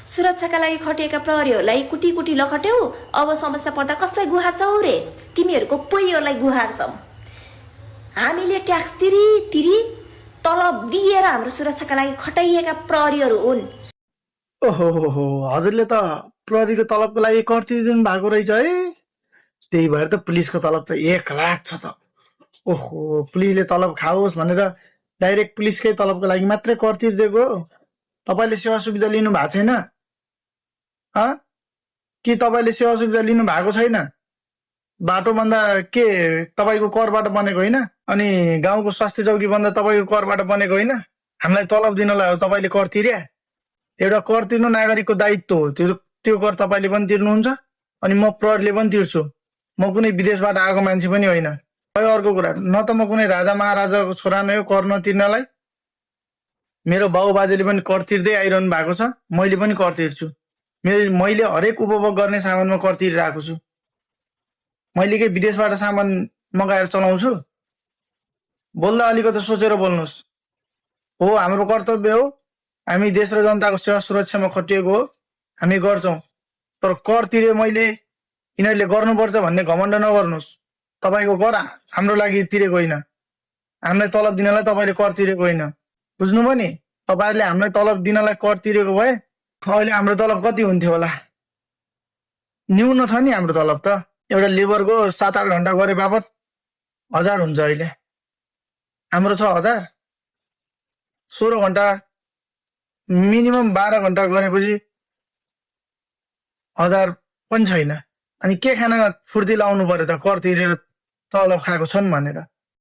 सुरक्षाका लागि खटिएका प्रहरीहरूलाई कुटी कुटी लखट्यौ, अब समस्या पर्दा कसलाई गुहार्छौ रे? तिमीहरूको पोइहरूलाई गुहार्छौ। हामीले ट्याक्स तिरी तिरी तलब दिएर हाम्रो सुरक्षाका लागि खटाइएका प्रहरीहरू हुन्। ओहो हो, हजुरले त प्रहरीको तलबको लागि कर तिरिदिनु भएको रहेछ है। त्यही भएर त पुलिसको तलब त 1 लाख छ त। ओहो, पुलिसले तलब खाओस् भनेर डाइरेक्ट पुलिसकै तलबको लागि मात्रै कर तिरिदिएको हो। तपाईँले सेवा सुविधा लिनु भएको छैन? कि तपाईँले सेवा सुविधा लिनु भएको छैन? बाटो भन्दा के तपाईँको करबाट बनेको होइन? अनि गाउँको स्वास्थ्य चौकी भन्दा तपाईँको करबाट बनेको होइन? हामीलाई तलब दिनलाई हो तपाईँले कर तिर्या? एउटा कर तिर्नु नागरिकको दायित्व हो। त्यो कर तपाईँले पनि तिर्नुहुन्छ अनि म प्रहरीले पनि तिर्छु। म कुनै विदेशबाट आएको मान्छे पनि होइन। अर्को कुरा, न त म कुनै राजा महाराजाको छोरा नै हो कर नतिर्नलाई। मेरो बाउ बाजेले पनि कर तिर्दै आइरहनु भएको छ, मैले पनि कर तिर्छु। मैले हरेक उपभोग गर्ने सामानमा कर तिरिरहेको छु। मैले के विदेशबाट सामान मगाएर चलाउँछु? बोल्दा अलिकति सोचेर बोल्नुहोस्। हो, हाम्रो कर्तव्य हो, हामी देश र जनताको सेवा सुरक्षामा खटिएको हो, हामी गर्छौँ। तर कर तिरे मैले, यिनीहरूले गर्नुपर्छ भन्ने घमण्ड नगर्नुहोस्। तपाईँको कर हाम्रो लागि तिरेको होइन, हामीलाई तलब दिनलाई तपाईँले कर तिरेको होइन। बुझ्नुभयो नि? तपाईँहरूले हामीलाई तलब दिनलाई कर तिरेको भए अहिले हाम्रो तलब कति हुन्थ्यो होला? न्यून छ नि हाम्रो तलब त। एउटा लेबरको 7-8 घन्टा गरे बापत 1000 हुन्छ अहिले। हाम्रो छ 1000। 16 घन्टा मिनिमम 12 घन्टा गरेपछि 1000 पनि छैन। अनि के खान फुर्ती लाउनु पर्यो त कर तिरेर तलब खाएको छन् भनेर?